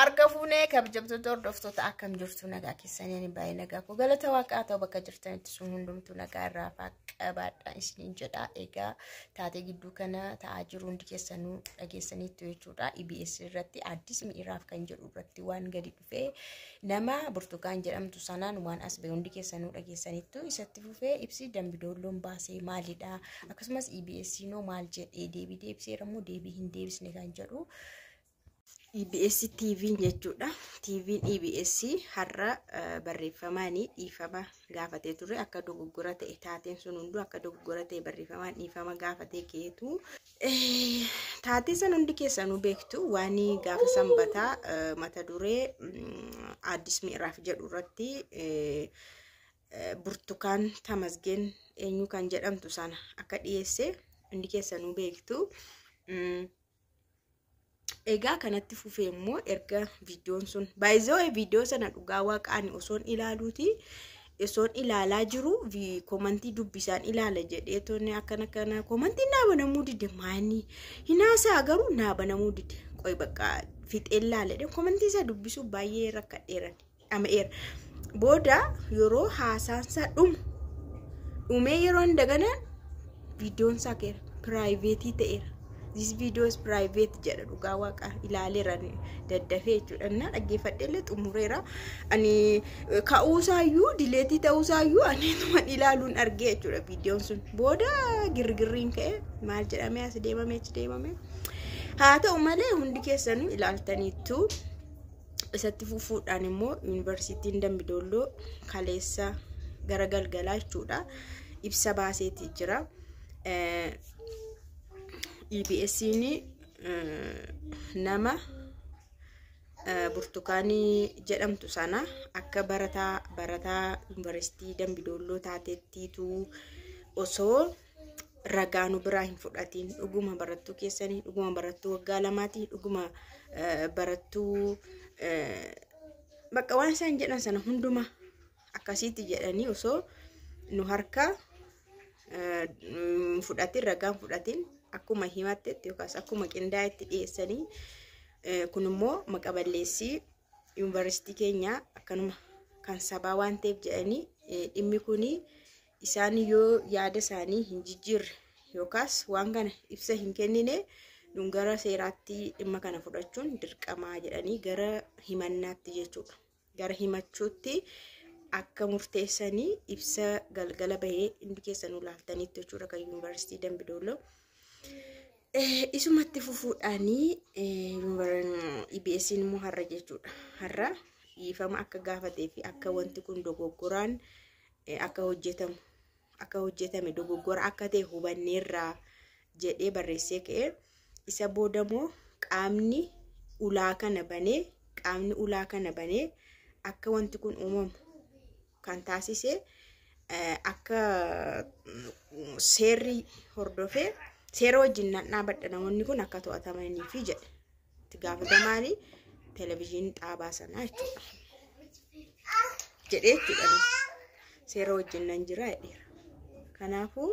Harka fuunee kabajamtoota hordoftoota, akkam jirtu? Nagaa keessanii? Baay'ee nagaa koo, galata Waaqaa ta'u. Bakka jirtanitti sun hundumtuu nagaa irraa qabaadha isiniin jedha. Egaa taatee gidduu kana ta'aa jiru hundi keessanuu dhageessaniittu jechuudha. EBS irratti Addis Mi'iraaf kan jedhu irratti waan gadi dhufee nama Burtukaan jedhamtu sanaan waan as bahe hundi keessanuu dhageessaniittu. Isatti fufee ibsi Dambidoolloon baasee maalidha? Akkasumas EBS noo maal jedhee deebii deebiseera moo deebii hin deebisne kan jedhu. EBS TV'n jechuudha. TV'n EBS har'a barreeffamaan dhiifama gaafatee ture, akka dogoggora ta'e, taateen sun hunduu akka dogoggora ta'e barreeffamaan dhiifama gaafatee keetu. Taatee san hundi keessanuu beektu, waan gaafa Sanbataa mata duree Addis Mi'iraaf jedhu irratti Burtukaan Tamasgeen eenyu kan jedhamtu sana akka dhiyeesse hundi keessanuu beektu. Egaa kanatti fufee immoo erga viidiyoon sun baay'ee, viidiyoo sana dhugaa Waaqaan osoon ilaaluuti, osoon ilaalaa jiru comment dubbisaan ilaala jedhee tone akkana akkana commentiin naa banamuu dide. Maanii hinaasaa garuu naa banamuu dide. Qoy, bakka fixeen laaledhe, comment isaa dubbisuu baay'ee rakkadheeran, dhama'eera. Booda yeroo haasaansaa dhumu dhumee yeroo daganaan viidiyoon isaa keera private ta'eera. "This video is private" jedha. Dhugaa Waaqa ilaaleera daddafee jechuudha. Na dhaggeeffadheellee xumureera. Ani ka'uusaayyuu, delete ta'uusaayyuu ani tuman ilaaluun argee jechuudha viidiyoon sun. Booda girgirriin ka'e, maal jedhamee as deemame, achi deemame. Haa ta'u malee hundi keessanuu ilaaltaniittu. Isatti fufuudhaan immoo Yuunivarsiitiin Dambidolloo kaleessa gara galgalaa jechuudha ibsa baaseeti jira. EBS'n nama Burtukaanii jedhamtu sana akka barataa Yuunivarsiitii Dambidolloo taatettiitu osoo ragaa nu biraa hin fudhatiin, dhuguma barattuu keessanii, dhuguma barattuu waggaa lamaatii, dhuguma barattuu, bakka waan isaan jedhan sana hunduma akkasitti jedhanii osoo nu harka fudhatin, ragaan fudhatin, akkuma himattetti yookaas akkuma qindaa'etti dhiyeessanii, kun immoo maqa balleessii yuunivarsiitii keenyaa akkanuma kan sabaa waan ta'eef jedhanii, dhimmi kun isaan yoo yaada isaanii hin jijjiirre yookaas waan kana ibsa hin kennine, nun gara seeraatti dhimma kana fudhachuun dirqamaa jedhanii gara himannaatti jechuudha. Gara himachuutti akka murteessanii ibsa galgala bahee hundi keessanuu laaltaniitti jechuudha kan Yuunivarsiitii Dambidolloo. Isumatti fufuudhaanii EBS'n immoo har'a jechuudha. Har'a dhiifama akka gaafatee fi akka wanti kun dogoggoraan akka hojjetamu, akka hojjetame, dogoggora akka ta'e hubanneerraa jedhee barreessee ka'ee. Isa boodamoo qaamni ulaa kana banee, qaamni ulaa kana banee akka wanti kun uumamu kan taasise akka seerri hordofee seera wajjin nan dhaabadha, namoonni kun akka to'atamanii fi jedhe itti gaafatamaanii televezyiinii xaabaa sanaa jechuudha. Jedhee jechuudha, seera wajjin nan jira jedheera. Kanaafuu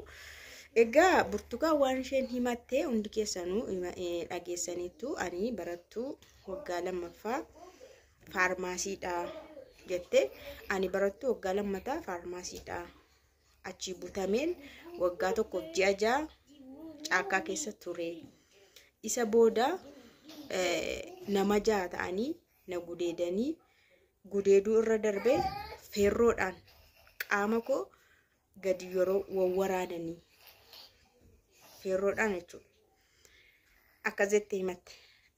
egaa Burtukaan waan isheen himatte hundi keessanuu dhageessaniittu. Ani barattuu waggaa lammaffaa faarmaasiidha jette. Ani barattuu waggaa lammataa faarmaasiidha. Achii butameen waggaa 1f ji'a 6 caakkaa keessa ture. Isa booda nama ja'a ta'anii na gudeedanii, gudeeduu irra darbee feerroodhaan qaama koo gadi yeroo wawwaraananii, feerroodhaan jechuudha. Akkas jettee himatte.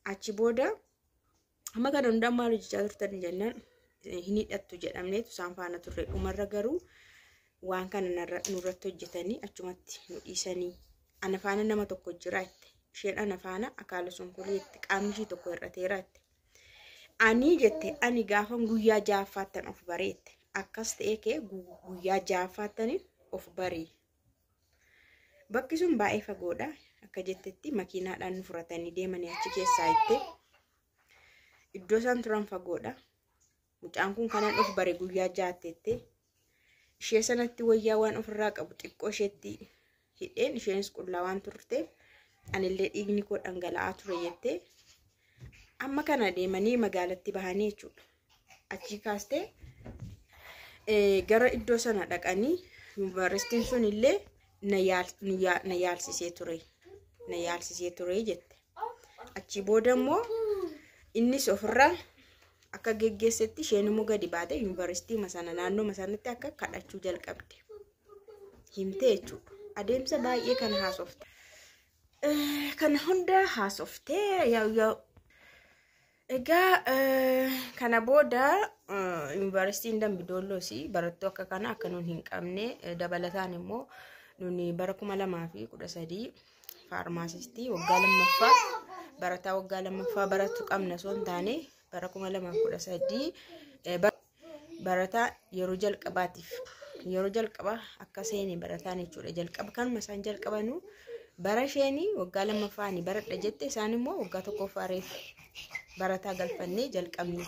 Achi booda amma kana hundaa maal hojjechaa turtan jennaan, hin hidhattu jedhamneetu isaan faana turre. Dhumarra garuu waan kana nurratti hojjetanii achumatti nu dhiisanii, ana faana nama tokko jira jette. Isheen ana faana akaala sunkulii jette, qaamni ishii tokko hir'ateera jette. Ani jette, ani gaafan guyyaa ja'affaattan of bareette. Akkas ta'ee kee guyyaa ja'affaattan of baree. Bakki sun baay'ee fagoodha. Akka jettetti makiinaadhaan nu fudhatanii deemanii achi keessaa jette. Iddoo isaan turan fagoodha. Mucaan kun kanan of bare guyyaa ja'aatti. Ishee sanatti wayyaa waan ofirraa qabu xiqqoo isheetti hidheen, isheenis qullaa waan turteef, anillee dhiigni koo dhangala'aa ture jettee. Amma kana deemanii magaalatti bahanii jechuudha. Achii kaastee gara iddoo sana dhaqanii yuunivarsiitiin sun illee na yaalsisee ture. Na yaalsisee ture jette. Achii booda immoo innis ofirraa akka geggeessetti isheen immoo gadi baate yuunivarsiitii sana naannoo sanatti akka kadhachuu jalqabde. Himtee jechuudha. Adeemsa baay'ee kana haasofte. Kana hunda haasoftee egaa kana booda yuunivarsiitiin Dambidoolloos barattuu akka kana akka nun hin qabne dabalataan immoo nuni bara 2013 faarmaasistii waggaa lammaffaa barataa waggaa lammaffaa baratu qabna osoo hin taane bara 2013 barataa yeroo jalqabaatiif yeroo jalqabaa akka seene barataan jechuudha. Jalqaba kanuma isaan jalqabanuu bara isheenii waggaa lammaffaa ni baradha jette isaan immoo waggaa tokkoffaa reefu barataa galfannee jalqabne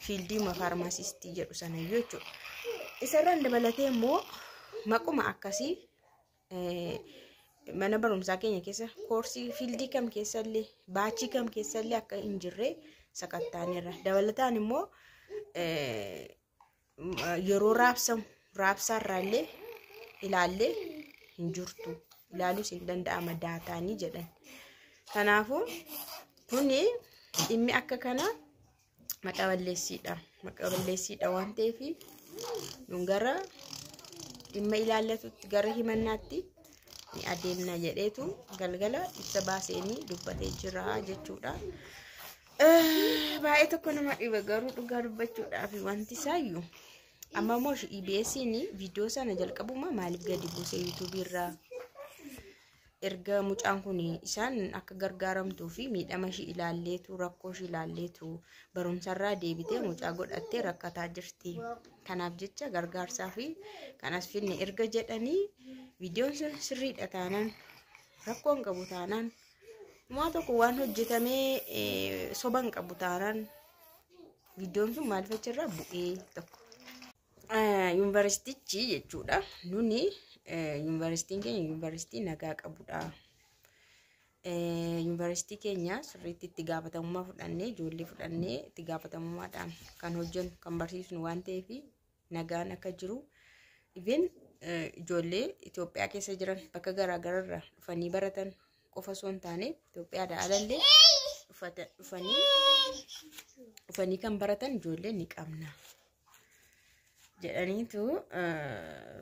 fiildiima faarmaasistii jedhu sanayyuu jechuudha. Isarraan dabalatee immoo maquma akkasii mana barumsaa keenya keessa koorsii fiildii kam keessallee baachii kam keessallee akka hin jirre sakattaaneerra. Dabalataan immoo yeroo raabsamu raabsaarraallee ilaallee hin jirtu. Ilaaluus hin danda'ama daataanii jedhan. Kanaafuu kuni dhimmi akka kana maqa balleessiidha. Maqa balleessiidha waan ta'eef nun gara dhimma ilaallatutti gara himannaatti ni adeemna jedheetu galgala ibsa baaseenii dubbatee jira jechuudha. Baay'ee tokko nama dhiba garuu dhugaa dubbachuudhaaf wanti isaayyuu amma immoo EBS'n viidiyoo sana jalqabuma maaliif gadi buuse yuutuubii irraa erga mucaan kun isaan akka gargaaramtuu fi miidhama ishii ilaalleetu rakkoo ishii ilaalleetu barumsarraa deebitee mucaa godhattee rakkataa jirti. Kanaaf jecha gargaarsaa fi kanas finne erga jedhanii viidiyoon sun sirriidha taanaan rakkoo hin qabu taanaan waan tokko waan hojjetamee soba hin qabu taanaan viidiyoon sun maaliif achirraa bu'ee tokko. Yuunivarsiitichi jechuudha nuni yuunivarsiitiin keenya yuunivarsiitii nagaa qabudha. Yuunivarsiitii keenya sirriitti itti gaafatamummaa fudhannee ijoollee fudhannee itti gaafatamummaadhaan kan hojjennu kan barsiisnu waan ta'eef nagaan akka jiru even ijoollee Itoophiyaa keessa jiran bakka garaagaraarraa dhufanii baratan qofa osoo hin taane Itoophiyaadhaa alallee dhufanii kan baratan ijoollee ni qabna. Jedhaniitu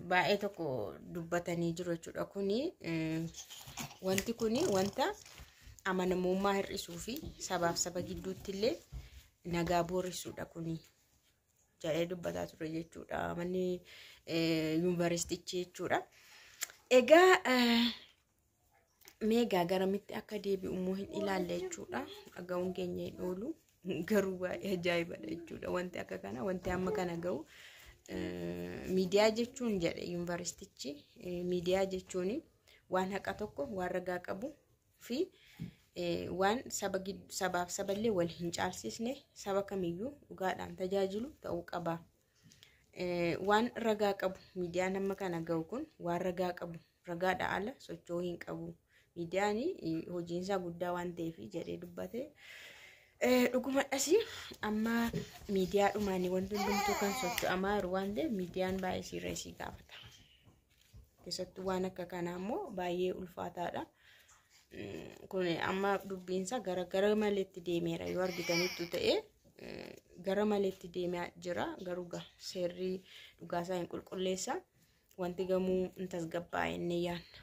baay'ee tokko dubbatanii jiru jechuudha. Kuni wanti kuni wanta amanamummaa hir'isuu fi sabaaf saba gidduutti illee nagaa booressuudha kuni jedhee dubbataa ture jechuudha. Manni yuunivarsiitichi jechuudha. Egaa meegaa garamitti akka deebi'u immoo hin ilaalle jechuudha. Dhaga'uun keenya hin oolu garuu baay'ee ajaa'ibadha jechuudha. Wanti akka kana wanti amma kana ga'u. Miidiyaa jechuun jedhe yuunivarsiitichi miidiyaa jechuun waan haqa tokko waan ragaa qabu fi waan sabaaf saballee wal hin caalsisne saba kamiyyuu dhugaadhaan tajaajilu ta'uu qaba. Waan ragaa qabu miidiyaan amma kana ga'u kun waan ragaa qabu ragaadha ala socho'uu hin qabu. Miidiyaan hojiinsaa guddaa waan ta'eef jedhee dubbate. Dhugumadhas amma miidiyaa dhumaanii wanti hundumtuu kan socho'amaa jiru waan ta'eef miidiyaan baay'ee siirreessii gaafata. Keessattuu waan akka kanaa immoo baay'ee ulfaataadha. Kun amma dubbiinsaa gara gara maleetti deemeera yoo argitanitti ta'e gara maleetti deemaa jira garuu seerri dhugaasaa hin qulqulleessa wanti gamuu hin tasgabbaa'e inni yaanna.